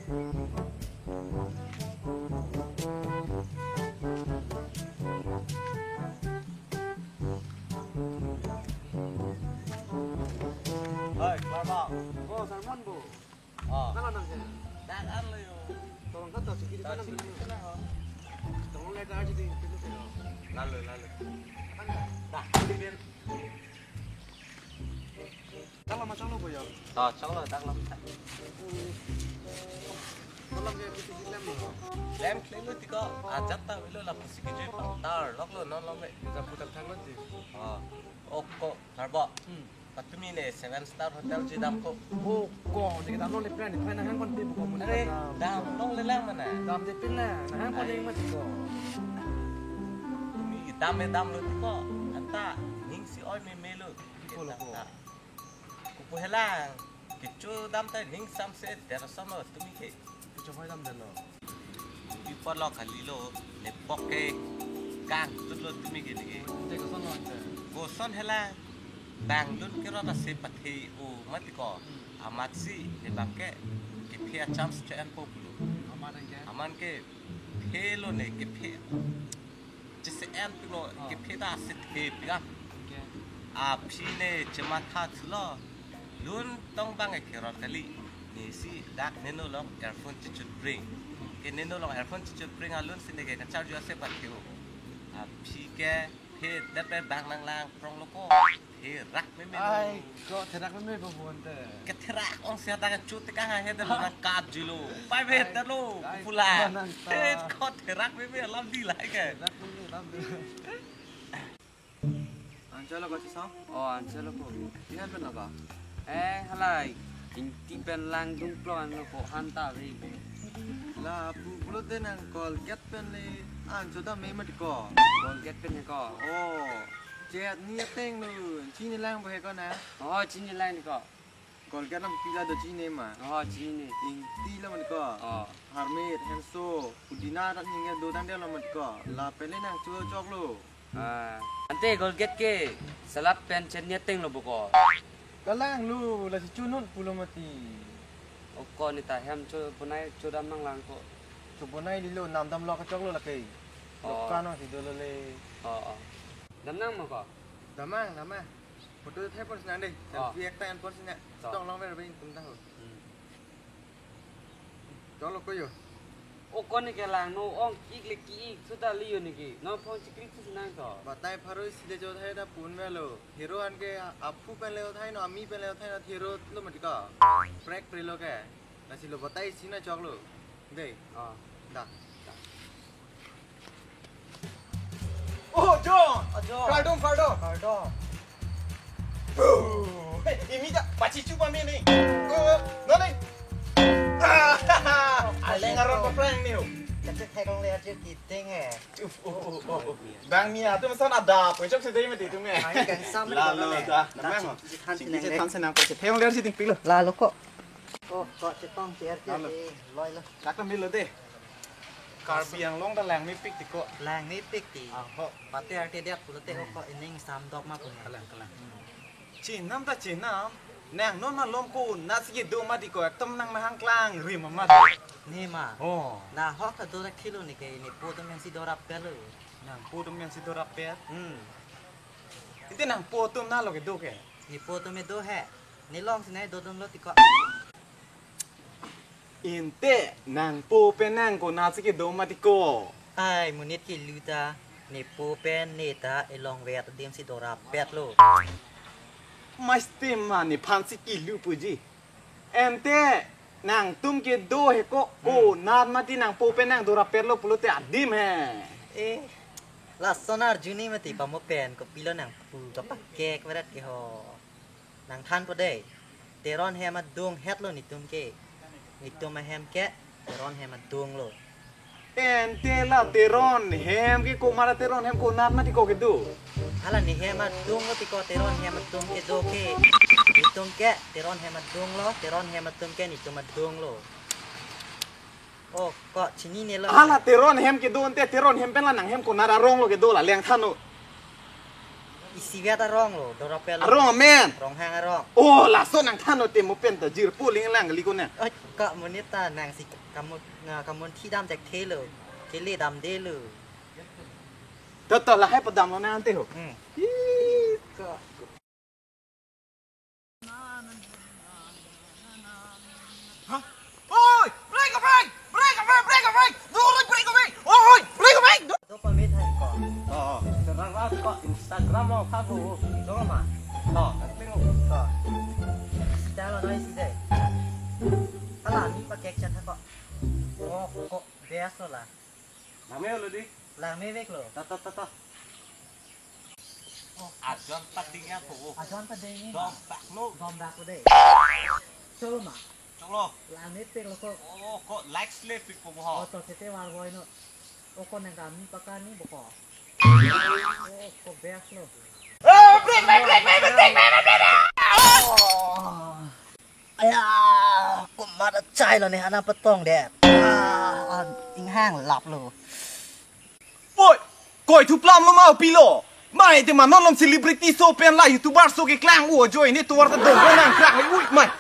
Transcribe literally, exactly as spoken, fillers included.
Hoi, Klarba. Oh, Sarmon bo. Oh. Nang nang sih. Dak an lo yo. Tolong kan tau sikit kan. Tolong lihat aja di pintu sih. Lalu, lalu. Dah, di pintu. Dak lama choklo bo yo. Oh, choklo, dak lama. Malam ya kita di lem lo. Lem klem lo tiko, ajat ta velo lapusi kejoi pangtar loklo non lo me. Kita putar thang lo di. Oh, oh, ko, Klarba. Hmm. Patumi ne seven star hotel ji dampo. Oh, ko, di kita lo le plan, plan hang kon pi buko mun. Are, dam long le lang mana? Dam de pin na, hang kon yang mati ko. Tumi dam e dam lo tiko. Anta, ning si oi me me lo. Pi ko lo ko. Kupu helang. Kecho dam ta ning samse derason lo tumi ke. Kecho hoi dam delo. Pi apot lo kali lo, nepok ke kangtut lo tumi ke neke. Te koson lo te. Koson helang. Bang lun kerot ase pathe o mati ko. Hmm. Amat si ne bang ke kephe a chance che-enpo pulo. Amat ke? Amat ke phe lo ne kephe. Chese-en pulo, ah, kephe ta ase the pika. Okay. Aphi ne chematha thulo. Lun tong bang e kerot kali. Ne si dak neno long earphone chichut bring. Ke neno long earphone chichut bring alun si neke kacharju ase pathe o. Aphi ke phe det pe bang lang lang prong lo ko. Therak meme lo. Ai, ko therak meme ko bonte. Ketherak ong si hadak chut tekang ahe de lo nang kap ji lo. Pai be te lo, ai, pula. Ko nang ta. Eh, ko therak meme alam di lai ke. Therak meme alam di. Anchot lo ko si song? Oh, anchot lo ko. Ihan pen lo ko? Eh, halai. Ingti pen langdun plon lo ko han ta ve. Lapu pulote nang Colgate pen le anchot dam me mati ko. Colgate pen ko. Oh. Chet ni ateng lo. Chini lang bo he ko na? Oh, chini lang ko. Colgate nam pila do chini ma? Oh, chini. Ingti lo mati ko. Oh. Harmit, Henso, Pudina rat ning do dan dia lo mati ko. La pen le nang cho choklo. Ah, ante Colgate ke salap pen chen ni ateng lo bo ko. Kalang lo, lasi chunun pulo mati. O ko ne ta hem cho bonai chodam nang lang ko. Chobonai lilo, nam dam lo kachoklo lake. Oh. Lokan si dolo le. Oh, oh. Dam nang mo ko? Dam nang, dam nang. Photo thai pon sinang dei. Oh. Selfie ekta en pon sinang. Oh. Tong long ver beng tum tang ho. Hmm. Tolo ko yo. O ko ne ke lang no ong ik le ki ik suta liyo ne ke. No phong chikrik si nang to. Batai pharo si le jo thai da pun me lo. Hero an ke aphu pen le thai no ami pen le thai no hero lo mati ko. Prek pre lo ke. Lasi lo batai si na choklo. Dei. Ah. Da. Da. Oh, John! Oh, John. Kardom, kardom. Kardom. Oh, hey, imi ta pachichu pame ni. Oh, no ni. Ah, ale ngaron ko prank ni ho. Kacek hekong le aja kiting eh. Uf, oh, oh, oh, oh. Bang mi atu masan ada, pechok sedai mati tum eh. Ai, kangsam. Lalo da. Namang ho. Sing je than senang ko se. Hekong le aja ting pilo. Lalo ko. Oh, ko chetong cher cher. Lalo. Loi lo. Dak ta milo dei. Karbi Anglong ta langmepik ti ko. Langmepik ti. Ah, ho. Pate arte dia pulote ho ko ining samdok ma punya. Kalang, kalang. Chenam ta chenam. Nang non malom ko nasi kedo mati ko ekdom nang mahang klangrim mati. Ne ma. Oh. Na ho ka do ra kilo ne ke ne po atum si do rapet lo. Nang po atum si do rapet. Hmm. Ante nang po atum na lo kedo ke. Ne po atum do he. Ne long si ne do dun lo ti ko. Ante nang po pen nang ko nasi kedo mati ko. Ai, monit kelu ta, ne po pen ne ta elong vet adim si do rapet lo. Mas tema nephan si kelu puji. Ante nangtum kedo he ko, hmm, ko nat mati nang po pen nang do rapet lo pulote adim he. Eh, lason arjuni mati pamo pen kopilo nang pu kapakek verat ke ho. Nang thanpo dei. Teron hem adung het lo netum ke. Netum ahem ke Teron hem adung lo. Ante la Teron hem ke komat a Teron hem ko nat mati ko kedo. Hala ne hem adung lo ti ko Teron hem adung kedo ke. Netum ke Teron hem adung lo, Teron hem atum ke netum adung lo. Oh, ko chinine lo. Hala Teron hem kedo ante Teron hem pen la nang hem ko nat arong lo kedo la leng than lo. Isi vet arong lo, Dorapel lo. Arong amen. Ronghang arong. Oh, laso nangthan o te mo pen ta jirpo ling lang kali ko ne. Oi, ka monit ta nangsi kamun, nga kamun thi dam tek the lo. Kele damde lo. To to, lahai padam lo nang ante ho. Hmm. Ih, ka. Hah? Oi! Break a break! Break a break! Break a break! No, no, break a break! Oi! Break a break! Do pamit hai ko. Oh, serang ras ko Instagram lo, Facebook. Do ma. To, nang ping lo. To. Sita lo noi sida. Ala mi pakek chat ko. Oh, ko biasa lah. Langme lo di. Langme vek lo. Ta ta ta ta. Oh, ajon pading ya ko. Ajon pading ni. Dom bak lo. Dom bak lo de. Cholo ma. Cholo. Langme pek lo ko. Oh, ko likes le pik ko ho. Oh, to sete war boy no. Oh, ko nang kami pakan ni boko. Oh, ko best lo. Oh, break, break, break. Oh. Aya, komat achai lo ne, ana petong det. Ah, inghang lap lo. Oi, koi thuplam lo ma pilo. Mai te ma non lom celebrity so pen la YouTuber so keklang u ajoine tovar ta dong nang klang ui mai.